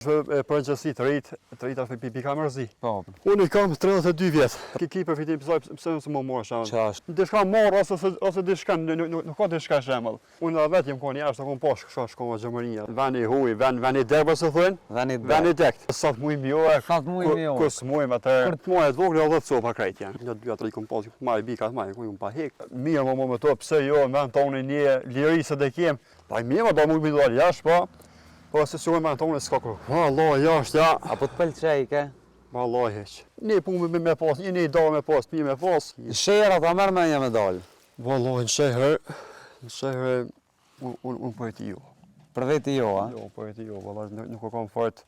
E përgjithësi të rrit, të rrit është pi ka mërzi. Po. Unë i kam 32 vjet. Ki ki përfitim pse pse mos më marr shembull. Qa është? Diçka marr ose ose diçka nuk nuk ka diçka shembull. Unë edhe vetë jam kon jashtë, kom pas shko shko në Gjermani. Veni i huaj, ven veni dek se thonë. Veni dek. Veni dek. Sa të mujm jo. Sa të mujm jo. Ku s'mujm atë. Kur të muaj të vogël edhe copa krejt janë. Një dy tre kom pas, ma i bi ka ma i ku pa hek. Mirë më më to pse jo, në vend tonë një liri se do kem. Pa mirë, ma do mund me dalë jashtë, po. Po se s'u më tonë s'ka kur. Vallahi jashtë ja. A po të pëlqej ke? Vallahi hiç. Një punë me me pas, një një dorë me pas, mirë me pas. Në sheher a ta merr menja me dalë? Vallahi në sheher, në sheher unë un, un për veti jo. Për veti jo, a? Jo, për veti jo, vallahi nuk, nuk e kam fort,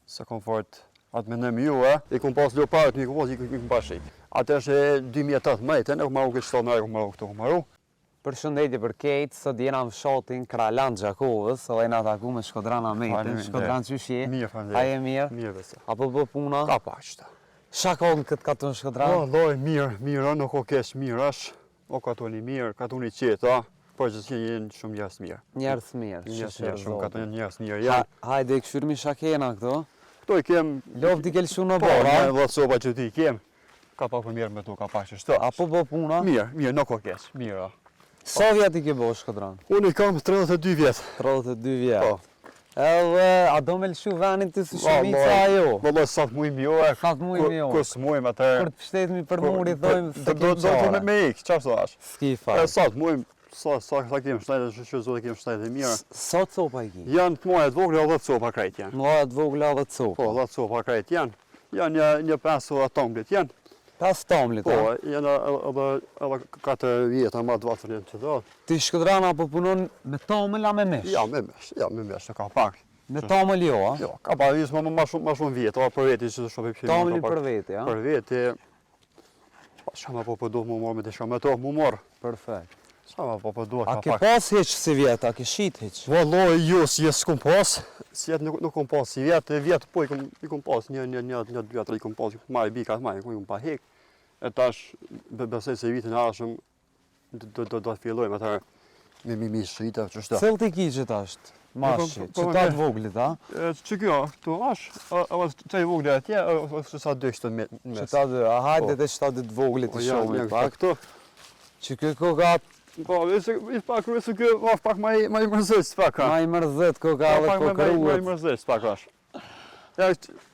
s'e kam fort atë mendim jo, e. I kom pas loparet, i kom pas, i kom pas shit. Atë është 2018, nuk maru këtë shtatë, nuk maru këto, maru. Përshëndetje për kejt, sot jena në fshatin Kralan Gjakovës edhe jena taku me Shkodran Ahmetin, Shkodran qysh je? Mirë, faleminderit. A je mirë? Mirë besa. A po bë puna? Ka pak qëta. Çka ka në këtë katun Shkodran? Vallahi mirë, mirë, nuk o keq, mirë është. O katuni mirë, katuni qetë, a? Përgjithësi jenë shumë njerëz mirë. Njerëz mirë, njerëz mirë, shumë katun njerëz mirë janë. Hajde e kqyrmi çka kena këtu. Këto i kem... Lopët i ke lëshu në oborr, a? Po, në soba që ti i kem. Ka pak për mirë me tu, ka pak që shto. A po bo puna? Mirë, mirë, nuk o keq, mirë. Sa vjet i ke bo, Shkodran? Unë i kam 32 vjet. 32 vjet. Po. Edhe, a do me lëshu venin ti si shumica a jo? Valla, sa të mujmë jo, e. Sa të mujmë jo. Ku s'mujmë atë. Kur të pështetmi për muri, thojmë se kim qare. Do të me ikë, qashtu të ashtë? S'ki faj. E sa të mujmë, sa, sa, sa kem shëndet, që që zotë kem shëndet e mirë. Sa copa i ki? Janë të mdhaja të vogla 10 copa krejt janë. Mdhaja të vogla 10 copa. Po, 10 copa krejt janë. Janë një, një pesë edhe t'omlit janë. Pesë t'omlit, Po, janë edhe, edhe katër vjetë, ma të vatër janë që do. Ti Shkodran a po punon me tomël a me mish? Ja, me mish, ja, me mish, ka pak. Me tomël jo, a? Jo, ka pak, jisë ma, ma shumë, ma shumë vjetë, për veti që të shoh për Tomëli për veti, a? Për veti, Po, qa ma po po duhet mu morë me diçka me to, mu morë. Perfekt. Qa ma po po duhet ka pak. A ke pas hiq si vjet, a ke shit hiq? Vallahi, jo, si jet s'kum pas, si jet nuk, nuk kum pas, si vjet, e vjet po i kum, i kum pas, një, një, një, një, dy, tre i kum pas, i kum marrë i bi, ka të i kum pa hek. E tash, besoj se vitin e ardhshëm, do do do të fillojmë atëherë me mi mi shita qështu. Cilët i ki që tash? Mashi, po, po, që ta të voglit, a? Që kjo, këtu ash, edhe të i vogli atje, ose sa dy kështu me mes. Që ta dy, a hajde po. të që ta dy të voglit të shohim pak. Këtu. Që kjo koka... Po, se i pak, se kjo është pak më i mërzit pak. Ma i mërzit koka edhe po kruhet. Ma i mërzit pak është. Ja,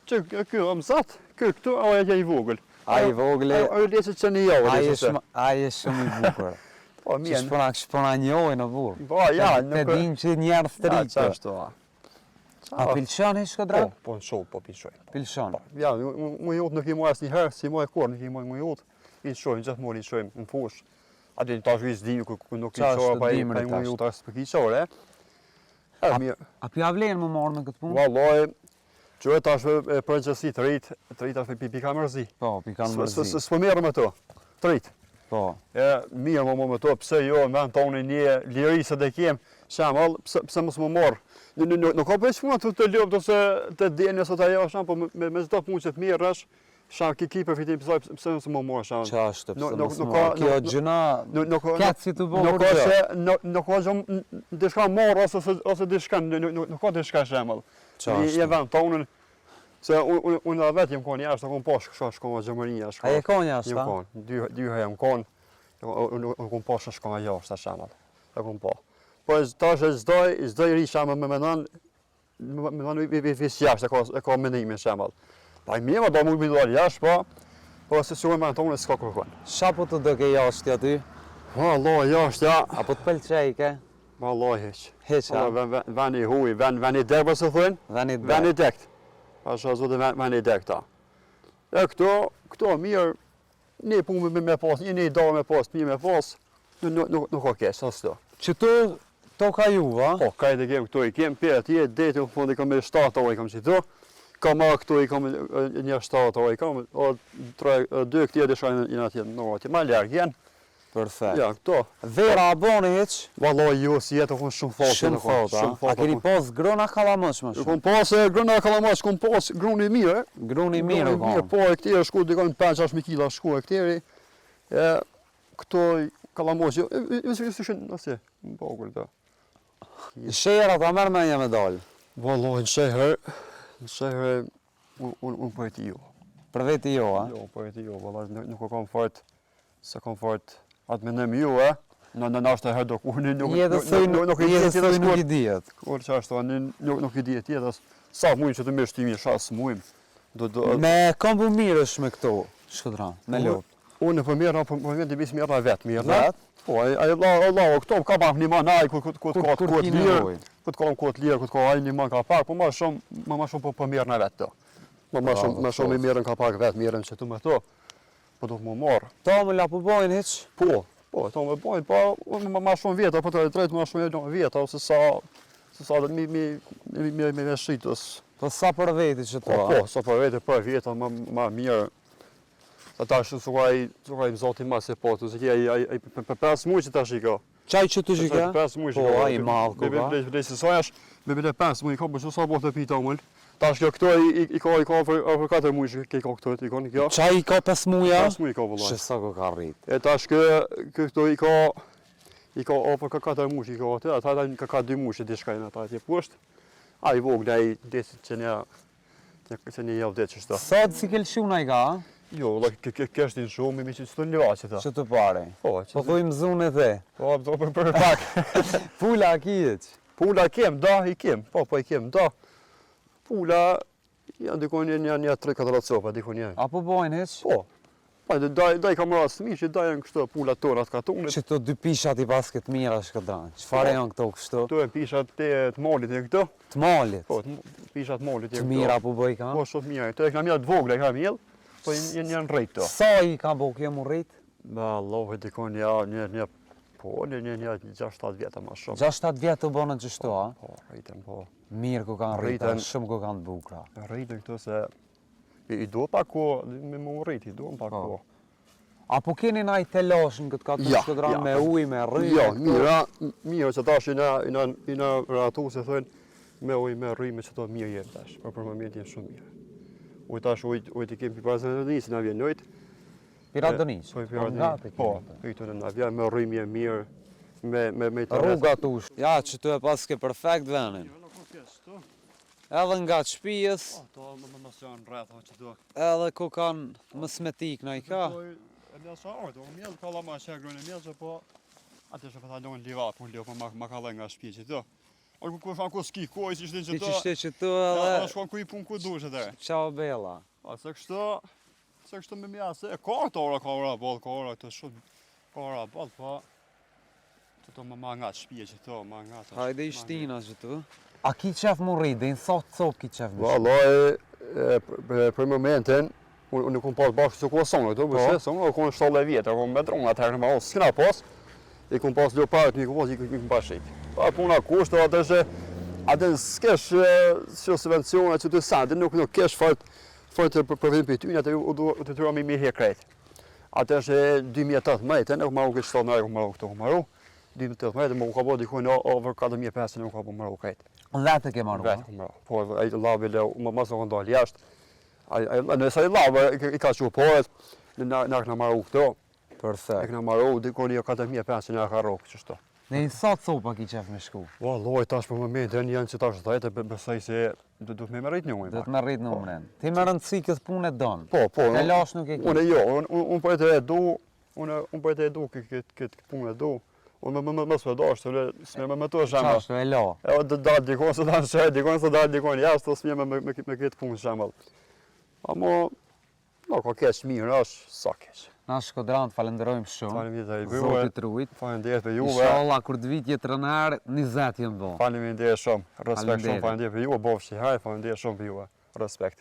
që ky o mësat, ky këtu, a ai i vogël. Ai i vogël. Ai le se çeni jo, ai është ai është shumë i bukur. Po mirë. Që s'po po na njohin o burr. Po ja, nuk e dinë që njerëz të ri. Ja, qashtu. A A pilshon e Shkodran? Po, po në shumë, po pilshoj. Pilshon. Po, ja, ngujot nuk i moj asnjëherë, s'i moj kurrë, nuk i moj ngujot. I shojmë gjithmonë i shojmë në fushë. A din tash i s'di ku nuk i shojmë pa i pa ngujot as për kiçore. A, a po ja vlen me u marrë me këtë punë? Vallahi, që e tash e përgjithësi të rrit, të rrit tash pi, pi ka mërzi. Po, pi kanë mërzi. S'po merrem me to, të rrit. Po. E, mirë më me to, pse jo, në vend tonë një liri se dhe kem, shembull, pse, pse mos më marr. Nuk në, nuk ka veç puna të, të lopët ose të deni ose të ajo, shembull, po me, me çdo punë që të merresh, Sha ki ki përfitim pse pse mos më marr sha. Qa është pse mos më marr? Kjo gjëna nuk ka si të bëu. Nuk ka se nuk nuk ka gjë diçka marr ose ose diçka nuk nuk ka diçka shembull. Qa është? Je vend tonën se unë unë edhe vetë jam kon jashtë, kam pas shko shko në Gjermani, shko. A je kon jashtë? Jam kon, dy dy herë jam kon. Unë unë kam pas shko jashtë shembull. E kam pa. Po tash çdo çdo i ri shembull më mendon Me thonë, i fis jashtë, e ka, e ka mendimin shembull. Pa i mirë, do mund me dalë jashtë, po, po se s'u më tonë s'ka kërkon. Qa po të doke jashtë aty? Vallahi, jashtë, ja. A po të pëlqej ke? Vallahi, hiq. Hiq, a? Veni i huj, ven, veni dek, po se thujnë? Veni dek. Veni dek. Pasha zotin, veni dek, ta. E këto, këto mirë, një punë me, me pas, një një dorë me pas, mirë me pas, nuk, nuk, nuk, nuk o keq, as këto. Qëtu toka juva? Po, krejt e kem këtu i kem, për atje, deti në fund i kam me 7 orë i kam qitu, kam edhe këtu i kam një 7 orë i kam, o tre, dy këtje dhe shajnë në atje, në atje, ma larg janë. Perfekt. Ja, këto. Vera a boni hiq? Vallahi jo, si jetë u shumë thatë. Shumë thatë, a? A keni pas grun a kallamoq më shumë? Kom pas grun a kallamoq, kom pas grun i mirë. Grun i mirë u kon. Po, e këtij është shku dikon 5-6 kg shku e këtij. E këto kallamoq, jo, jo, jo, ishin asje, më vogël të. Në sheher a ta merr menja me dalë? Vallahi në sheher, Në shehere, unë un, un për veti jo. Për veti jo, a? Jo, për veti jo, valla, nuk, nuk e kam fort, s'e kam fort, atë mendim ju, e? Në në nashta herë do kur një nuk jetës nuk nuk nuk i dihet jetës nuk i dihet. Kur që ashtu, një nuk nuk i dihet jetës. Sa mujmë që të mirë shtimi, sa s'mujmë. Do do Me kom po mirësh me këto, Shkodran, me lopë. Unë po mirë, po po mirë, të mirë vetë mirë. Vetë? Po, ai ai Allah, Allah, këto ka pak një man ai ku ku ku ka ku të lirë, ku të ka ku të lirë, ku të ka ai një man ka pak, po më shumë, më më shumë po po mirë na vetë to. Më më shumë, më shumë i mirën ka pak vetë mirën që tu me to. Po do të më marr. Ta më la po bojnë hiç? Po, po, to më bojnë, po unë më më shumë veta, po të drejtë më shumë janë veta ose sa se sa do mi mi mi mi mi shitës. Po sa për veti që to? Po, po, sa për veti, për veta më më mirë. Sa tash su ka ai, su ka i zoti më se po, tu se ki ai ai ai për 5 muaj që tash i ka. Qaj që tu që ka? 5 muaj që po, ka. Po ai madh ku ka. Be be se sa jash, me bile 5 muaj ka, po sa po të pita mul. Tash kjo këto i i, i ka i ka për për 4 muaj që ke ka këto i ka kjo. Qaj i ka 5 muaj? 5 muaj ka vëlla. Që sa ko ka rrit. E tash kë kë këto i ka i ka afër ka 4 muaj i ka aty, ata ata ka ka 2 muaj që diçka janë ata atje poshtë. Ai vogël ai desi që një Që një javë ditë qështu. Sot si ke lëshu naj ka, a? Jo, vëlla, ke ke kështë në shumë, mi që të një që ta. Që të pare. Po, që Po thuj më zunë e the. Po, po, për, për pak. Pula ki hiç? Pula kem, da, i kem, po, po i kem, da. Pula, janë dikon një, një, një, 3-4 copa, dikon një. A po bojnë hiç? Po, Po, da, da i kam rasë mi, që da janë kështu pulat tona të katunit. Që këto dy pishat i paske të mira Shkodran, çfarë po, janë këto kështu? Këto janë pishat të, të malit janë këto. Të malit? Po, pishat të malit janë këto. Të mira po bëj kanë? Po, shumë mira. Këto e këna mjellë të vogla, e këna mjellë, po janë janë rritë këto. Sa i ka bo kjo mu rrit? Ba, Allah, dikon ja, një, një, po, një, një, një, 6-7 vjetë ma shumë. 6-7 vjetë të bonën qështu, a? Po, rritën, po. Mirë ku kanë rritë, shumë ku kanë të bukra. Rritën këto se I do pak kohë, me më rrit, i do pak po. kohë. A po keni naj telash në këtë katun ja, Shkodran ja, me ujë, me rrymë? Jo, mirë, mirë, që tash i na, i na, i na ratu se thojnë, me ujë, me rrymë, që to mirë jemë tash, për për momentin shumë mirë. Ujë tash, ujë, ujë të kemi për së nisi, na vjen ujtë. Pi Radoniqit? Po, pi Radoniqit, po, po, po, na vjen me rrymë je mirë, me, me, me Rruga tush. Ja, që tu e paske perfekt venin. Edhe nga shpijës. Po, to më më mos janë rreth, o që do. Edhe ku kanë mësmetik në i ka. Po, e mjellë sa orë, do mjellë ka la ma që e grënë mjellë, që po, atë që po ta liva, po ljo, po ma, ma ka nga shpijë që do. O ku ku shkon ku ski ku, si ishte që to. Si ishte që to edhe. Ja, shkon ku i pun ku dush atë. Ciao bella. A se kështu, se kështu me mja se e ka këto ora, ka ora boll, ka ora këto shumë, ka ora boll, po. Të to më ma nga të shpije që to, ma nga të Hajde i shtina që tu. A ki qef mu rrit, dhe në sa copë ki qef me Vallai, për momentin, unë nuk kom pas bashkë që ku sonë, këto, po, se sonë, u konë 70 vjetë, u konë me dronë, atëherë në ma s'kena pas, i kom pas loparët, i kom pas, i kom pas shit. Pa puna kushtë, atë që, atë s'kesh që subvencione që të sandi, nuk, nuk kesh fort, fort për përfitim për tyne, atë u du të tyra mi mi hek krejt. Atë është 2018, nuk maru këtë shtatë në e maru këto, maru. 2018, më u ka bo diku në over 4500 nuk ka bo maru krejt. Vetë ke maru? Vetë, maru. Po, ai llabi le, më mos u dalë jashtë. Ai ai nëse ai llabi i ka çu poret, na na kena maru këto. Perfekt. E kena maru diku një 4500 na ka rrok qështu. Në një sa copa ki qef me shku? Vallai, tash për momentin janë që tash 10 e besoj se do të me rrit numrin. Do të me rrit numrin. Po. Ti me rëndësi këtë punë e don. Po, po. Telash nuk e ki. Unë jo, unë unë po e du, unë unë po e du këtë këtë këtë punë e du. Unë më më më s'e do, ashtu le s'më më më to shembull. Qashtu e lo. E do dal dikon se dal se dikon se dal dikon jashtë, s'më më me me këtë punë shembull. Amo No, ka keq mirë është, sa keq. Na Shkodran, të falenderojmë shumë. Faleminderit juve. Zoti të rujt. Faleminderit për juve. Inshallah kur të vi tjetrën herë, 20 janë bo. Faleminderit shumë. Respekt shumë, faleminderit për juve. Bofshi hajr, faleminderit shumë për juve. Respekt.